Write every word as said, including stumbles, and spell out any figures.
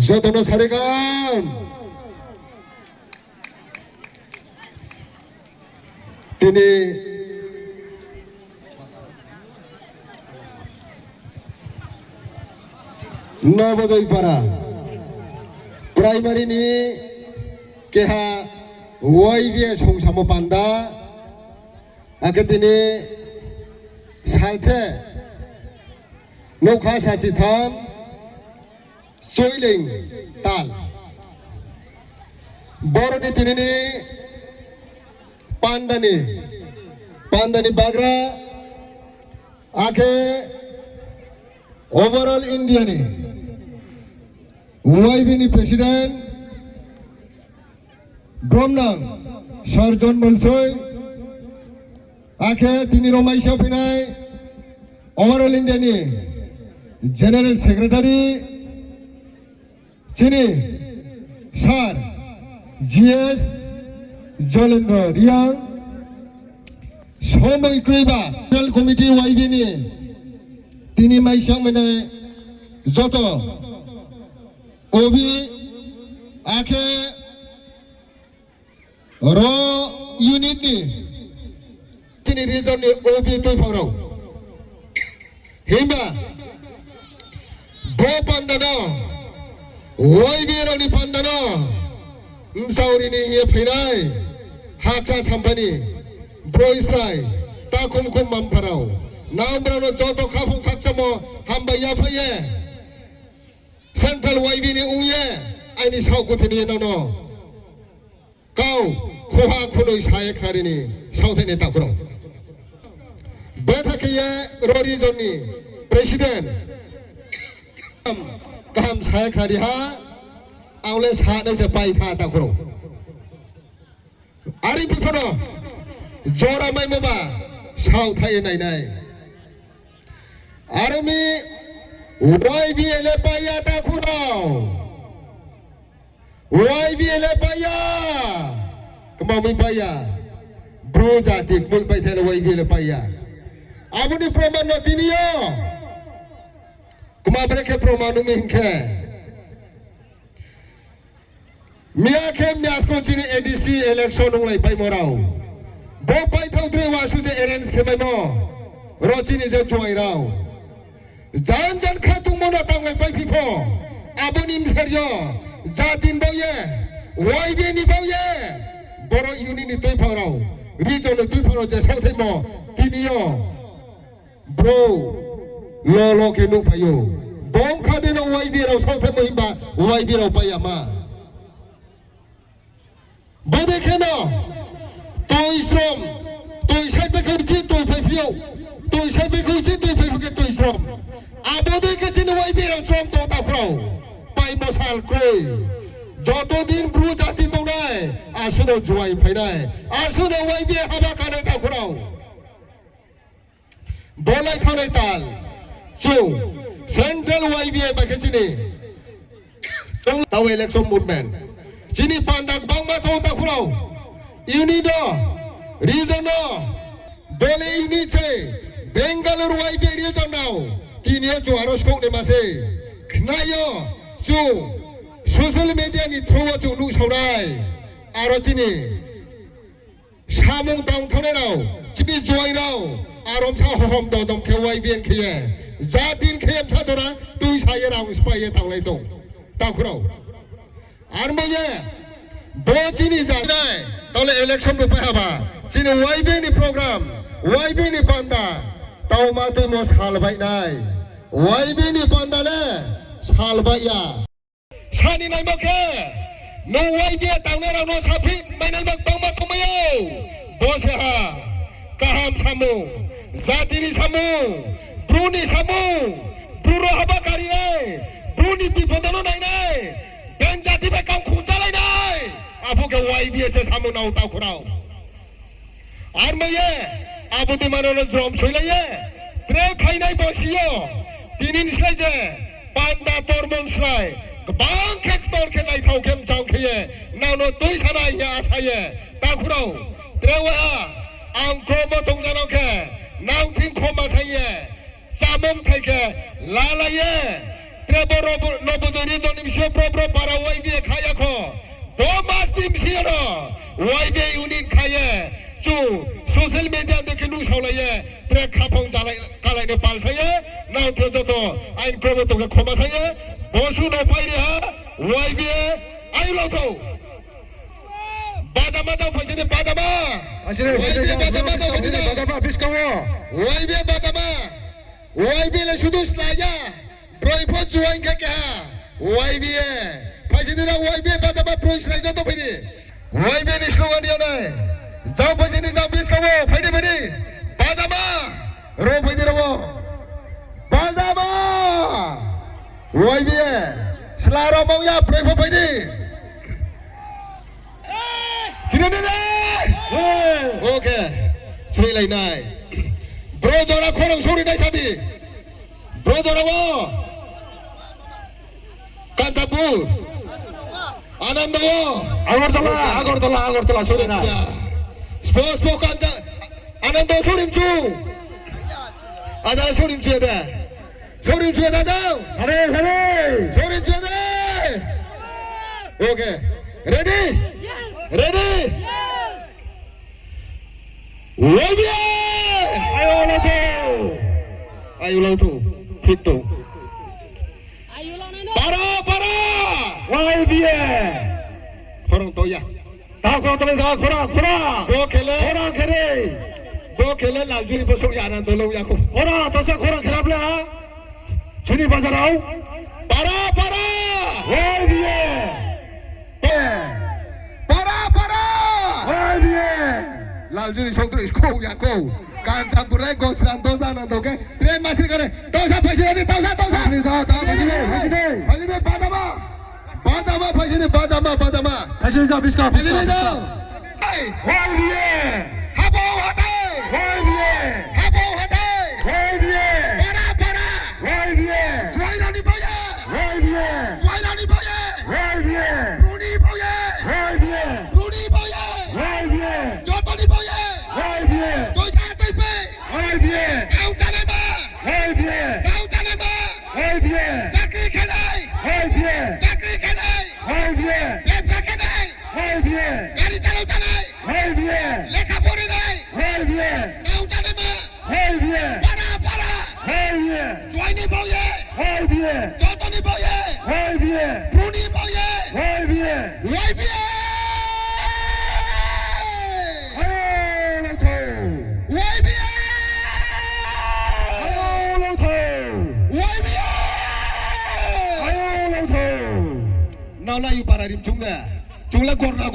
Joto no sari kaham. Tini Nobojoipara primary ni keha Y B A songsamo panda, akhe tini salthe nougkha sachitham Choiling tal. Boro ni tini ni panda ni, panda ni bagra, akhe overall India ni Y B ni president, Bromnang Sarjon Molsoi, akhe tini rao maisa phainai overall India ni general secretary, chini sir G S Jolendra Reang, somoi kroiba central committee Y B ni tini maisa mainai joto O B, akhe ro unit ni, chini region ni O B tuiphang rao. Himba bo panda no, Y B A rao ni panda no, bsaori ni hing ye phainai, hakcha samphani, broi srai, takhum khum mampha rao, nang brao no joto khaphang khakchangmo hambai yaphai ye, central Y B ni ong ye, aini saohkuthi ni nang no kau khuha khunoi sa ye khnari ni saohthaih nai takhu rao. Betha khe ye ro region ni president kaham sa ye khnari ha, ang le sa nai se pai tha takhu rao. Are phi pho no jora maimo ba saohthaih ye nai nai. Are mi Y B A le pai ya takhu rao. Y B A le pai ya. Kma mi pai ya? Bru jati kmui pai thai le Y B A le pai ya. Abo ni proman no tini yo. Kma brekhe proman ong mi hing khe, miya khe miya skon chini A D C election onglaipaimo rao, bo paithaoh droi wa su je arrange khe maimo, ro chini je juai rao jan jan kha tongmo no tanglaipai phi pho, abo ni bser yo jati ni baoh ye, Y B A ni baoh ye, boro unit ni tuiphang rao, region ni tuiphang rao je saohthaihmo, tini yo bro lo lo khe nuhphai ou. Bongkha de no Y B A rao saohthaihmo himba Y B A rao pai ya ma. Bodei khe no, toi srom, toi saipai khe uchih toi phaiphi ou, toi saipai khe uchih toi phaiphi khe toi srom. Abo dei khe chini Y B A rao srom tong takhu rao. Paimo sal kroi. Joto din Bru jati tongnai, asuh no juai phai nai, asuh no Y B A haba kanai takhu rao. Bo lai thanngnai tal, chung, central Y B A bai khe chini, chung tao election movement. Chini panda gbangma tong takhu rao, unit no, region no, bo le unit se, Bangalore Y B A region rao, tini yo chung aro skouh naima se, khnai yo, chung, social media ni through wo chung nuhsao nai, aro chini samung tang thanngnai rao, chini juai rao, aro bsa hohom dodom khe Y B A khe ye, jati ni khe ye bsa jora tuisa ye rang sphái ye tanglai tong, takhu rao. Armo ye, bo chini jati nai, tao le election bo pai haba, chini Y B A ni program, Y B A ni panda, tao ma tuimo sal baih nai, Y B A ni panda le sal baih ya. Sani naimo khe, nung Y B A tangnai rao no saphi mai nai ma gbangma tongmai ou. Bo se ha, kaham samung, jati ni samung, Bru ni samung, Bru rao haba kari nai, Bru ni bipod no nai nai, ben jati bai kangkhung chálai nai, abo khe Y B A se samung nao takhu rao. Armo ye, abo dei mano no jrom soilai ye, tre phainai bosi yo, tini ni slái je, panda tormon slái, gbang khe ktor khe naithao khe mchang khe ye, nang no tuisanai hing ye asa ye, takhu rao, tre wa, ang kromo tongja no khe, nang thing khoma saing ye, chámo mthai khe lalai ye, tre bo ro-, Nobojoy region ni bisi Bro bro para Y B A kha ya kho. Bo mas ni bsing yo no Y B A unit kha ye, chung social media de khe nuhsaolai ye, tre khaphang jalai, kalai ni pal sa ye, nang khe joto ain kromo tong khe khoma sa ye, bo suh no pai ri ha, Y B A, ayu lau thou. Bajama jao phaisini bajama. Y B A bajama jao phaisini. Bajama, biskang wo. Y B A bajama. Y B A le sudu slai ya. Broi pho join khe keha. Y B A. Phaisini na Y B A bajama broi slai joto phaini. Y B A ni slogan ya nai. Jao phaisini jao biskang wo. Phaini phaini. Bajama. Ro phaini ro wo. Bajama. Y B A. Sla ro mang ya broi pho phaini. Sini ni de? Hey! Okay. Sri lai nai. Bro jora khorang sori nai sadi. Bro jora wo. Kanchanpur. Ananda wo. Agartala, okay. Agartala, Agartala, sori nai. Acha. Spo, spo Kancha-, Ananda sori mchu. Aja sori mchu de. Sori mchu da jao. Sare, sare. Sori mchu da. Okay. Ready? Ready? Y B A! Ayu lau thou. Ayu lau thou. Thik thou. Para, para! Y B A! Khorang to ya. Ta khorang to ya, khorang, khorang. Bo khele. Khorang khe re. Bo khele Laljuri bo souh ya na dolo ya kho. Khorang, ta sa khorang khe ra bla. Chini bazar rao. Para, para! Y B A! Para, para! Y B A! Laljuri songtru iskho ya kho. Kanchanpur rai Gosram dosa na doke. Tre masri kare. Dosa phaisini, dosa, dosa. Phaisini, dosa, dosa, phaisini, phaisini. Phaisini, bajama. Bajama, phaisini, bajama, bajama. Phaisini jao, biska, biska, phaisini jao, biska. Hey! Y B A! Habo hathai! Y B A! Habo hathai! Y B A! Para, para! Y B A! Juairao ni baoh ye! Y B A! Juairao ni baoh ye! Y B A! Bru ni baoh ye! Y B A! Bru ni baoh ye! Y B A! Joto ni baoh ye! Y B A! Toisa toipe! Y B A! Kau chanaima! Y B A! Kau chanaima! Y B A! Chakri khenai! Y B A! Chakri khenai! Y B A! Bebsa khenai! Y B A! Gari chalao chanai! Y B A! Lekha pori nai! Y B A! Kau chanaima! Y B A! Para, para! Y B A! Juai ni baoh ye! Y B A! Joto ni baoh ye! Y B A! Bru ni baoh ye! Y B A! Y B A! Ayo, lau thou! Y B A! Ayo, lau thou! Y B A! Ayo, lau thou! Nao la yu para rim chung de. Chung le gorna